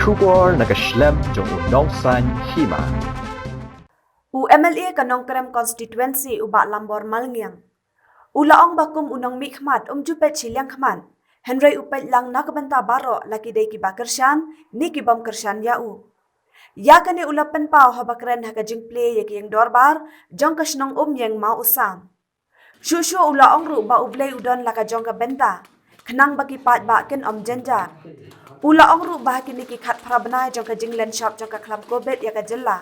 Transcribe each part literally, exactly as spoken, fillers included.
Khubor na ka shlem jong u Nongsaiñ Hima. U M L A ka Nongkrem Constituency u Bah Lambor Malngiang u la ong ba kum u nongmihkhmat um ju peit shiliang khmat, hynrei u peit lang na ka bynta baroh, la ki dei kiba kyrshan ne ki bym kyrshan ïa u. Ïa kane u la pynpaw haba kren ha ka jingplie ïa ka ïing dorbar jong ka shnong Umïeng Mawsam. Shuh shuh u la ong ruh ba U Blei u don la ka jong ka bynta, khnang ba ki paidbah kin ym jynjar. U la ong ruh ba ha kine ki khatphra bnai jong ka jinglen shop jong ka khlam Covid ïa ka jylla,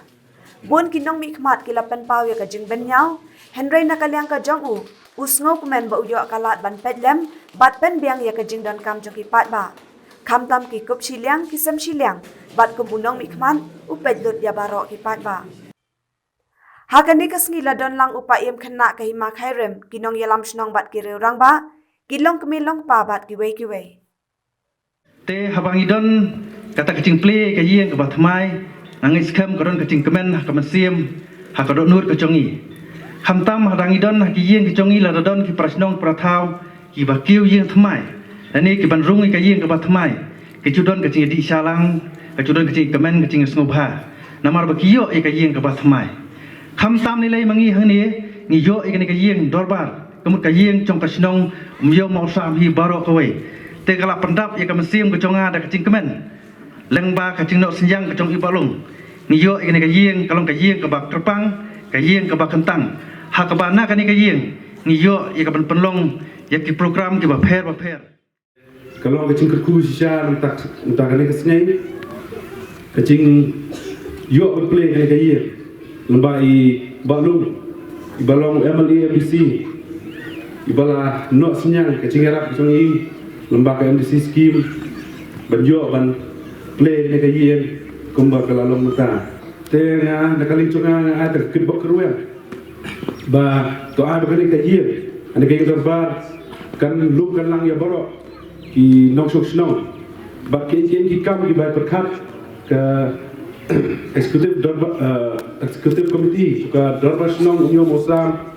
bun ki nongmihkhmat ki la pynpaw ïa ka jingbynñiaw, hynrei na ka liang ka jong u, u sngewkmen ba u ïoh ka lad ban peit lem bad pynbiang ïa ka jingdonkam jong ki paidbah. Khamtam ki kup shiliang, ki sem shiliang, bad kum u nongmihkhmat, u peit lut ïa baroh ki paidbah. Ha kane ka sngi la don lang u paiem khynnah ka hima Khyrim, ki nongïalam shnong bad ki riew rangbah, ki longkmie longkpa bad kiwei kiwei. Te haba ngi don kata ka jingplie ka ïing kaba thymmai, nga ngeit skhem ka don ka jingkmen ha ka mynsiem, ha ka dohnud ka jong ngi. Khamtam haba ngi don ha ki ïing ki jong ngi, lada don ki para shnong para thaw kiba kiew ïing thymmai, lane kiban rung ïa ka ïing kaba thymmai, ki ju don ka jingïadih shalang, ka ju don ka jingkmen, ka jingsngewbha, namar ba ki ïoh ïa ka ïing kaba thymmai. Khamtam lei lei ma ngi hangne, ngi ïoh ïa kane ka ïing dorbar, ka mut ka ïing jong ka shnong Umïeng Mawsam hi baroh kawei. Te ka la pyndap ïa ka mynsiem ka jong nga da ka jingkmen. Lyngba ka jingnoh synñiang ka jong i Bah Lung, ngi ïoh ïa kane ka ïing, ka long ka ïing kaba kyrpang, ka ïing kaba kyntang, ha kaba na kane ka ïing ngi ïoh ïa ka ban pynlong ïa ki program kiba pher ba pher. Ka long ka jingkyrkhu shisha mynta, mynta kane ka sngi, ka jingïoh ban plie kane ka ïing lyngba i Bah Lung, iba long M L A M D C, iba la noh synñiang ka jingïarap ka jong i lyngba ka M D C scheme ban ïoh ban plie kane ka ïing kumba ka la long mynta. Te nga na ka liang jong nga, nga ai ka kitbok kyrweng ba to ai ba kane ka ïing, kane ka ïing dorbar kan lum kan lang ïa baroh ki nongshong shnong bad ki, ki, ki kam kiba pyrkhat ka executive dorbar, eh, executive committee ka dorbar shnong Umïeng Mawsam.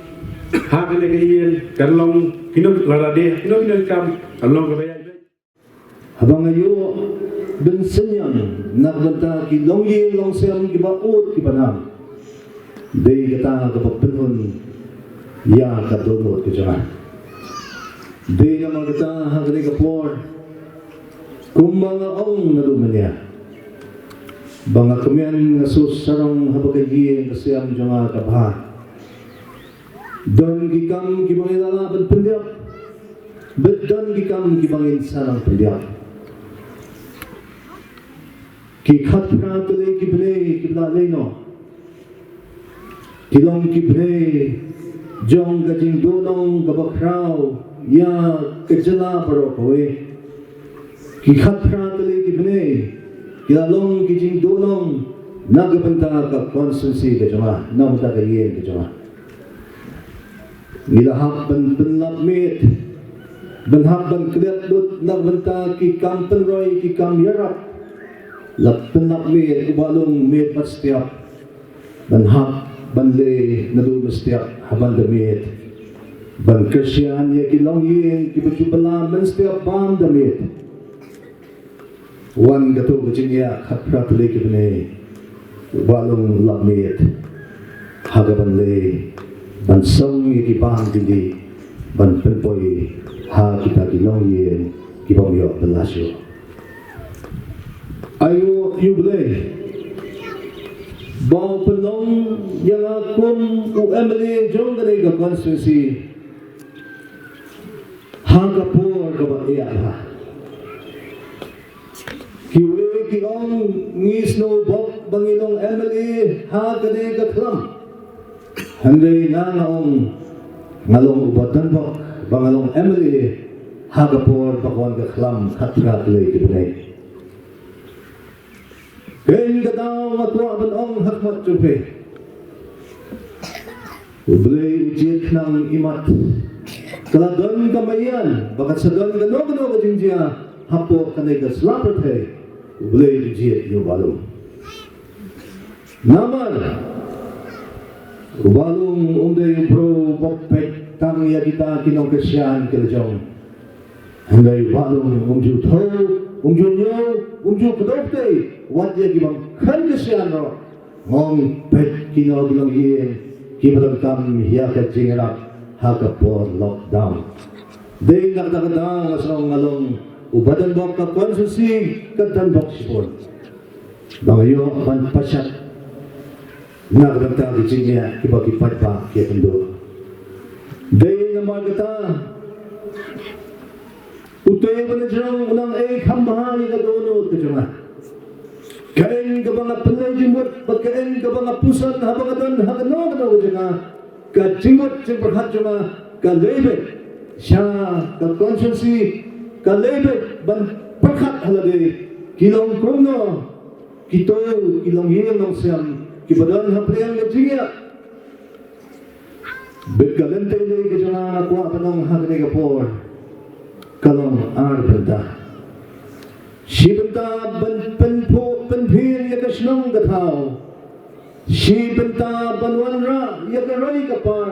Ha kane ka ïing kan long kino lada dei kino kino kam kan long kaba ïaid. Haba nga ïoh ban synñiang na ka bynta ki longïing longsem kiba ud kiba nam, dei kata kaba pynhun ïa ka dohnud ka jong nga. Dei namar kata ha kane ka por, kumba nga ong naduh mynne, ba nga kmen, nga sngewsarong haba ka ïing ka sem jong nga ka bha. Don ki kam kiba ngi la lah ban pyndiap, bad don ki kam kiba ngin sa nang pyndiap. Ki khatphra tylli ki bnai kiba la leit noh, ki long ki bnai jong ka jingduhnong kaba khraw ïa ka jylla baroh kawei. Ki khatphra tylli ki bnai ki la long ki jingduhnong na ka bynta ka constituency ka jong nga, na ka bynta ka ïing ka jong nga. Ngi la hap ban pynlap miet, ban hap ban klet lut na ka bynta ki kam pynroi, ki kam ïarap. La pynlap miet u Bah Lung miet bad step, ban hap ban leh naduh mynstep ha ban da miet, ban kyrshan ïa ki longïing kiba ju bylla mynstep ban da miet. Wan katto ka jingeh khatphra tylli ki bnai, u Bah Lung lap miet ha ka ban leh, ban song ïa ki bam tylli, ban pynpoi ha kita ki longïing ki bym ïoh bylla shuh. Aïu ïa U Blei ba u pynlong ïa nga kum u M L A jong kane ka constituency ha ka por kaba ïa ha. Kiwei ki ong ngi sngewbok ba ngi long M L A ha kane ka khlam. Hynrei nga nga ong nga long uba don bok ba nga long M L A ha ka por ba ka wan ka khlam khatphra tylli ki bnai. Kein ka daw nga kwah ban ong ha khmat jong phi, U Blei u jied khnang imat. Ka la don ka maïan ba kan sa don kano kano ka jingjia hapoh kane ka sla pyrthei, U Blei u jied ïa u Bah Lung. Namar u Bah Lung um dei u briew uba peit tang ïa kita ki nongkyrshan ki la jong. Hynrei ba long um ju thaw, um ju ñiew, um ju kdew te, wat ïa ki bang khan ka sian ro. Ngong pet ki no ki long ïing, ki ba long kam ïa ka jingïarap ha ka por lockdown. Dei na ka daw nga song nga long u ba don bok ka constituency ka don bok shibun. Ba nga ïoh ban pashat na ka bynta ki jingeh ki ba ki paidbah ki ïa kynduh. Dei namar kata u te ba na jrong u nang ei kham bha ïa ka dohnud ka jong nga. Ka eng ka ba nga pynlei jingmut ba ka eng ka ba nga puson ha ba nga don ha ka no ka no ka jong nga. Ka jingmut jingpyrkhat jong nga ka lei beit sha ka constituency ka lei beit ban pyrkhat ha lade ki long kumno kito ki long ïing long sem ki ba don ha pyrshang ka jingeh. Bad ka lynti lei ka jong nga nga kwah ban ong ha kane ka por ka long ar bynta. Shi bynta ban pynphuh pynphieng ïa ka shnong ka thaw. Shi bynta ban wanrah ïa ka roi ka par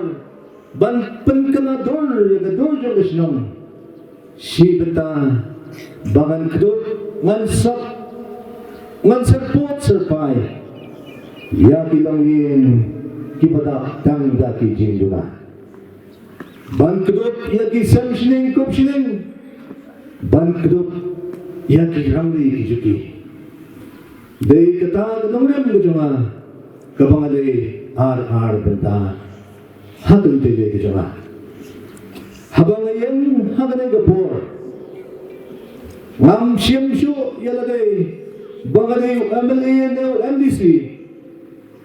ban pynkynmaw dur ïa ka dur jong ka shnong. Shi bynta ba ngan kdup ngan sop ngan serput serpai ïa ki longïing ki ba dap tang da ki jingduna. Ban kdup ïa ki sem shneng kup shneng. Ban kdup ïa ki rangli ki juki. Dei kata ka nongrim ka jong nga ka ba nga dei ar ar bynta. Ha ka lynti ka jong nga. Haba nga ïeng ha kane ka por ngam shim shuh ïa lade ba nga dei u M L A ne u M D C.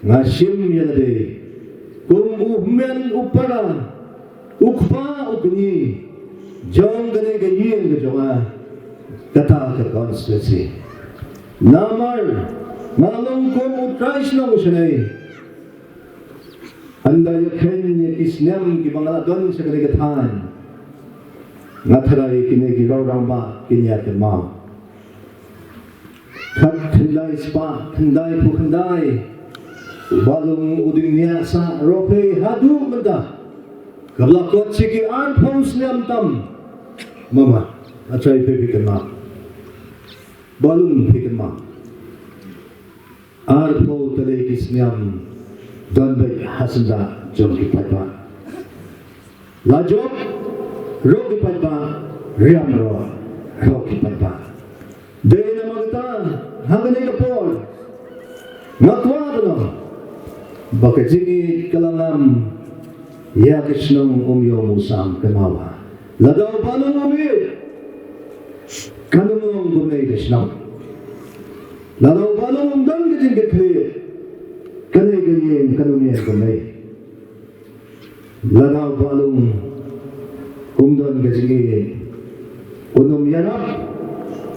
Nga shim ïa lade kum u hynmen u para u kpa u kñi jong kane ka ïing ka jong nga kata ka constituency. Namar nga long kum u trai shnong shanei. Ynda ïa khein ïa ki snem ki ba nga la don sha kane ka thaiñ nga tharai kine ki rau rangbah kin ïa kynmaw. Khat khyndai spah khyndai phew khyndai u Bah Lung u dang ïa sah rophe haduh mynta. Ka ba la kot sha ki arphew snem tam. Mama, a trai phi phi kynmaw. Bah Lung phi kynmaw. Arphew tylli ki snem don beit ha syndah jong ki paidbah. La jop ruh ki paidbah, riam ruh ruh ki paidbah. Dei namar kata ha kane ka por nga kwah ban ong ba ka jingïeit ka la ngam ïa ka shnong Umïoh Musam Kynmawa. Lada u Bah Lung um ïeit kan ym long kumne ka shnong. Lada u Bah Lung um don ka jingkitkhlieh kane ka ïing kan ym ïeng kumne. Lada u Bah Lung um don ka jingïeit un ym ïarap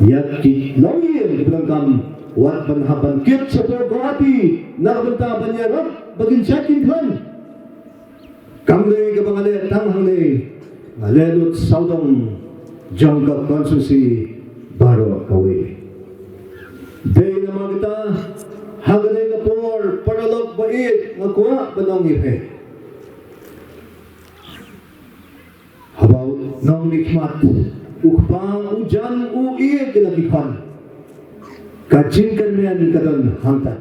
ïa ki longïing ki ba donkam wat ban hap ban kit shapoh Guwahati na ka bynta ban ïarap ba kin shait kin khlaiñ. Kam dei kaba nga leh tang hangne, nga leh lut sawdong jong ka constituency baroh kawei. Dei namar kata ha kane ka por paralok ba ïeit nga kwah ban ong ïa phi. Haba u nongmihkhmat u kpa u jan u ïeit ïa la ki khon. Ka jingkyrmen ka don hangta.